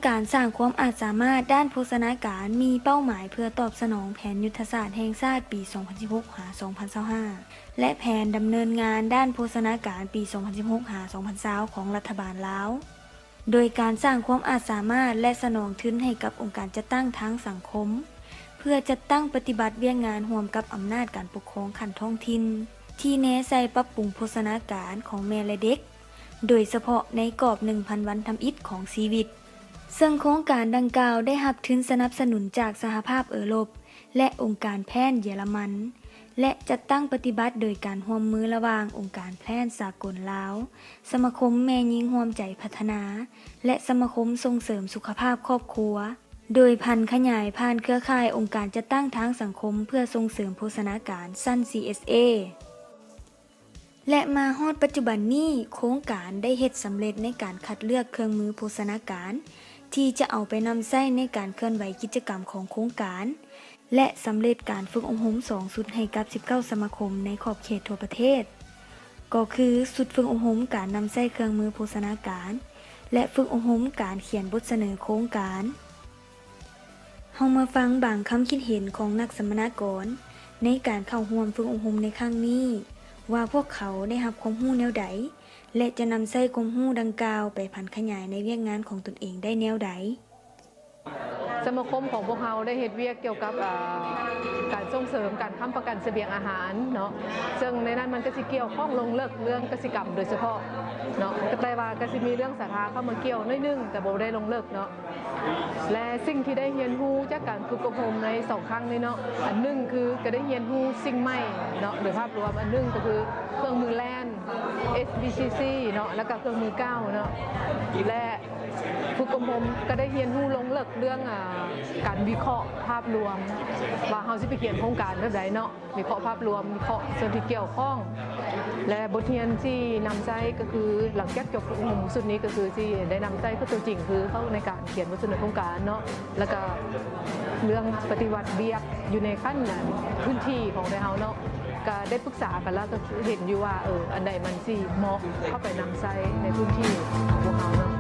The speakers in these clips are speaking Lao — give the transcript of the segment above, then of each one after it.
ການສ້າງຄວາມອາດສາມາດດ້ານໂພຊະນາການ ມີເປົ້າໝາຍເພື່ອຕອບສະໜອງແຜນຍຸດທະສາດແຫ່ງຊາດປີສອງພັນສິບຫົກຫາສອງພັນຊາວຫ້າ ແລະ ແຜນດຳເນີນງານດ້ານໂພຊະນາການປີສອງພັນສິບຫົກຫາສອງພັນຊາວຂອງລັດຖະບານລາວ. ໂດຍການສ້າງຄວາມອາດສາມາດ ແລະ ສະໜອງທຶນໃຫ້ກັບອົງການຈັດຕັ້ງທາງສັງຄົມ ເພື່ອຈັດຕັ້ງປະຕິບັດວຽກງານຮ່ວມກັບອຳນາດການປົກຄອງຂັ້ນທ້ອງຖິ່ນ ທີ່ແນໃສ່ປັບປຸງໂພຊະນາການຂອງແມ່ ແລະ ເດັກ, ໂດຍສະເພາະໃນກອບໜຶ່ງພັນວັນທຳອິດຂອງຊີວິດ, ເຊິ່ງໂຄງການດັ່ງກ່າວໄດ້ຮັບທຶນສະໜັບສະໜູນຈາກສະຫະພາບເອີຣົບ ແລະ ອົງການແພນເຢຍລະມັນ ແລະ ຈັດຕັ້ງປະຕິບັດໂດຍການຮ່ວມມືລະຫວ່າງອົງການແພນສາກົນລາວ, ສະມາຄົມແມ່ຍິງຮ່ວມໃຈພັດທະນາ ແລະ ສະມາຄົມສົ່ງເສີມສຸຂະພາບຄອບຄົວ, ໂດຍຜັນຂະຫຍາຍຜ່ານເຄືອຂ່າຍອົງການຈັດຕັ້ງທາງສັງຄົມເພື່ອສົ່ງເສີມໂພຊະນາການຊັ້ນ ຊີເອສເອ. ແລະ ມາຮອດປັດຈຸບັນນີ້, ໂຄງການໄດ້ເຮັດສຳເລັດໃນການຄັດເລືອກເຄື່ອງມືໂພຊະນາການ ທີ່ຈະເອົາໄປນຳໃຊ້ໃນການເຄື່ອນໄຫວກິດຈະກຳຂອງໂຄງການ ແລະ ສຳເລັດການຝຶກອົບຮົມສອງຊຸດໃຫ້ກັບສິບເກົ້າສະມາຄົມໃນຂອບເຂດທົ່ວປະເທດ, ກໍຄືຊຸດຝຶກອົບຮົມການນຳໃຊ້ເຄື່ອງມືໂພຊະນາການ ແລະ ຝຶກອົບຮົມການຂຽນບົດສະເໜີໂຄງການ. ເຮົາມາຟັງບາງຄຳຄິດເຫັນຂອງນັກສຳມະນາກອນໃນການເຂົ້າຮ່ວມຝຶກອົບຮົມໃນຄັ້ງນີ້ ວ່າພວກເຂົາໄດ້ຮັບຄວາມຮູ້ແນວໃດ ແລະ ຈະນຳໃຊ້ຄວາມຮູ້ດັ່ງກ່າວໄປຜັນຂະຫຍາຍໃນວຽກງານຂອງຕົນເອງໄດ້ແນວໃດ. ສະມາຄົມຂອງພວກເຮົາໄດ້ເຮັດວຽກກ່ຽວກັບ ເອີ ການສົ່ງເສີມການຄ້ຳປະກັນສະບຽງອາຫານເນາະ, ເຊິ່ງໃນນັ້ນມັນກໍຊິກ່ຽວຂ້ອງລົງເລິກເລື່ອງກະສິກຳໂດຍສະເພາະເນາະ, ແຕ່ວ່າກໍຊິມີເລື່ອງສາທາເຂົ້າມາກ່ຽວໜ້ອຍໜຶ່ງ ແຕ່ບໍ່ໄດ້ລົງເລິກເນາະ. ແລະ ສິ່ງທີ່ໄດ້ຮຽນຮູ້ຈາກການຝຶກອົບຮົມໃນສອງຄັ້ງນີ້ເນາະ, ອັນໜຶ່ງຄືກໍໄດ້ຮຽນຮູ້ສິ່ງໃໝ່ເນາະ ໂດຍພາບລວມ, ອັນໜຶ່ງກໍຄືເຄື່ອງມືແລ່ນ ເອສບີຊີຊີ ເນາະ ແລ້ວກໍເຄື່ອງມືກ້າວເນາະ ແລະ ຝຶກອົບຮົມກໍໄດ້ຮຽນຮູ້ລົງເລິກເລື່ອງ ອາ ການວິເຄາະພາບລວມ ວ່າເຮົາຊິໄປຂຽນໂຄງການແບບໃດເນາະ. ວິເຄາະພາບລວມ, ວິເຄາະສ່ວນທີ່ກ່ຽວຂ້ອງ ແລະ ບົດຮຽນທີ່ນຳໃຊ້ກໍຄື ຫຼັງຈາກຈົບອົບຮົມຊຸດນີ້ກໍຄືຊິໄດ້ນຳໃຊ້ຄືຕົວຈິງ ຄືເຂົ້າໃນການຂຽນບົດສະເໜີໂຄງການເນາະ, ແລ້ວກໍເລື່ອງປະຕິບັດວຽກຢູ່ໃນຂັ້ນພື້ນທີ່ຂອງໄທເຮົາເນາະ, ກໍໄດ້ປຶກສາກັນແລ້ວ ກໍເຫັນຢູ່ວ່າ ເອີ ອັນໃດມັນຊິເໝາະເຂົ້າໄປນຳໃຊ້ໃນພື້ນທີ່ຂອງພວກເຮົາເນາະ.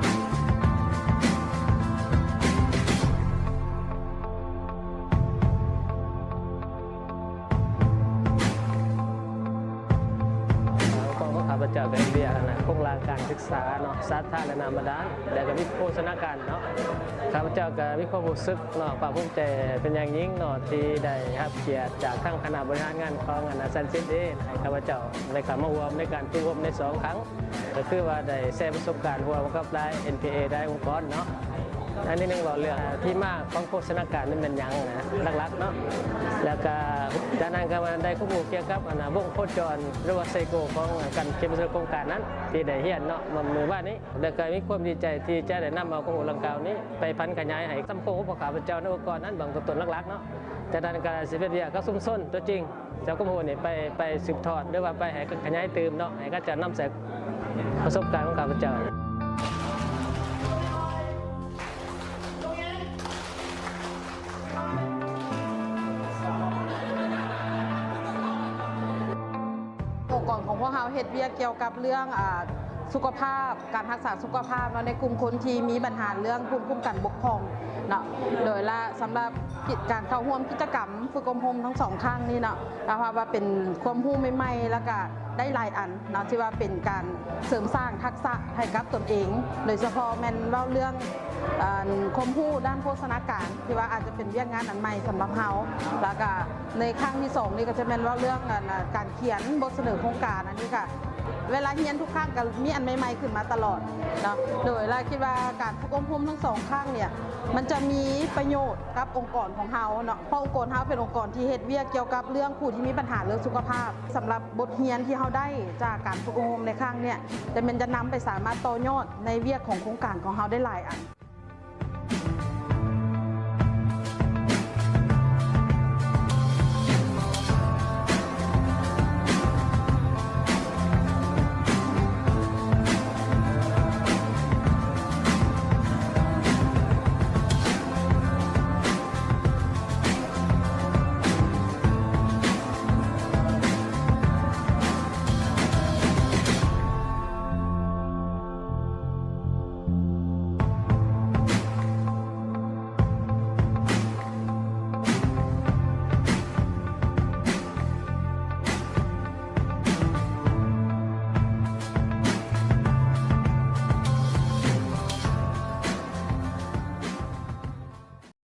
ຂອງຂ້າພະເຈົ້າກໍເຮັດວຽກອັນນະ ໂຄງລ່າງການສຶກສາເນາະ ສາທາລະນະບາດານ ແລ້ວກໍມີໂພຊະນາການເນາະ. ຂ້າພະເຈົ້າກໍມີຄວາມຮູ້ສຶກເນາະ ພາກພູມໃຈເປັນຢ່າງຍິ່ງເນາະ ທີ່ໄດ້ຮັບກຽດຈາກທາງຄະນະບໍລິຫານງານຂອງອັນນະ Sunset ເອ ໃຫ້ຂ້າພະເຈົ້າໄດ້ເຂົ້າມາຮ່ວມໃນການຝຶກອົບຮົມໃນສອງຄັ້ງ. ກໍຄືວ່າໄດ້ແຊປະສົບການຮ່ວມກັບຫຼາຍ ເອັນ ພີ ເອ ຫຼາຍອົງກອນເນາະ. ອັນນີ້ໜຶ່ງເວົ້າເລື່ອງທີ່ມາຂອງໂພຊະນາການນັ້ນແມ່ນຫຍັງນະ ຫຼັກໆເນາະ, ແລ້ວກະຈາກນັ້ນກໍວ່າໄດ້ຄວາມຮູ້ກ່ຽວກັບອັນນະ ວົງໂຄຈອນ ຫຼືວ່າ Cycle ຂອງການຂຽນບົດສະເໜີໂຄງການນັ້ນ ທີ່ໄດ້ຮຽນເນາະມື້ວານນີ້, ແລ້ວກໍມີຄວາມດີໃຈທີ່ຈະໄດ້ນຳເອົາຄວາມຮູ້ດັ່ງກ່າວນີ້ໄປຜັນຂະຫຍາຍໃຫ້ສຳຄົມຂອງພວກຂ້າພະເຈົ້າໃນອົງກອນນັ້ນເບິ່ງຕົວຕົນຫຼັກໆເນາະ. ຈາກນັ້ນກໍຊິເຮັດວຽກກັບຊຸມຊົນຕົວຈິງ ເຈົ້າຄວາມຮູ້ນີ້ໄປ ໄປສືບທອດ ຫຼືວ່າໄປໃຫ້ຂະຫຍາຍຕື່ມເນາະ ໃຫ້ເຂົາເຈົ້ານຳໃຊ້ປະສົບການຂອງຂ້າພະເຈົ້າ. ອົງກອນຂອງພວກເຮົາເຮັດວຽກກ່ຽວກັບເລື່ອງ ອາ ສຸຂະພາບ ການຮັກສາສຸຂະພາບເນາະ ໃນກຸ່ມຄົນທີ່ມີບັນຫາເລື່ອງພູມຄຸ້ມກັນບົກຜ່ອງເນາະ. ໂດຍລະສຳລັບກິດ ການເຂົ້າຮ່ວມກິດຈະກຳຝຶກອົບຮົມທັງສອງຄັ້ງນີ້ເນາະ ລະພາບວ່າເປັນຄວາມຮູ້ໃໝ່ໆ ລະກະໄດ້ຫຼາຍອັນເນາະ ທີ່ວ່າເປັນການເສີມສ້າງທັກສະໃຫ້ກັບຕົນເອງ, ໂດຍສະເພາະແມ່ນເວົ້າເລື່ອງ ອັນ ຄວາມຮູ້ດ້ານໂພຊະນາການ ທີ່ວ່າອາດຈະເປັນວຽກງານອັນໃໝ່ສຳລັບເຮົາ, ລະກະໃນຄັ້ງທີສອງນີ້ກໍຈະແມ່ນເວົ້າເລື່ອງ ອັນ ການຂຽນບົດສະເໜີໂຄງການ. ອັນນີ້ກະ ເວລາຮຽນທຸກຄັ້ງກໍມີອັນໃໝ່ໆຂຶ້ນມາຕະຫຼອດເນາະ. ໂດຍ ແລະ ຄິດວ່າການຝຶກອົບຮົມທັງສອງຄັ້ງເນ່ຍ ມັນຈະມີປະໂຫຍດກັບອົງກອນຂອງເຮົາເນາະ, ເພາະອົງກອນເຮົາເປັນອົງກອນທີ່ເຮັດວຽກກ່ຽວກັບເລື່ອງຜູ້ທີ່ມີບັນຫາເລື່ອງສຸຂະພາບ. ສຳລັບບົດຮຽນທີ່ເຮົາໄດ້ຈາກການຝຶກອົບຮົມໃນຄັ້ງເນ່ຍ ຈະແມ່ນຈະນຳໄປສາມາດຕໍ່ຍອດໃນວຽກຂອງໂຄງການຂອງເຮົາໄດ້ຫຼາຍອັນ.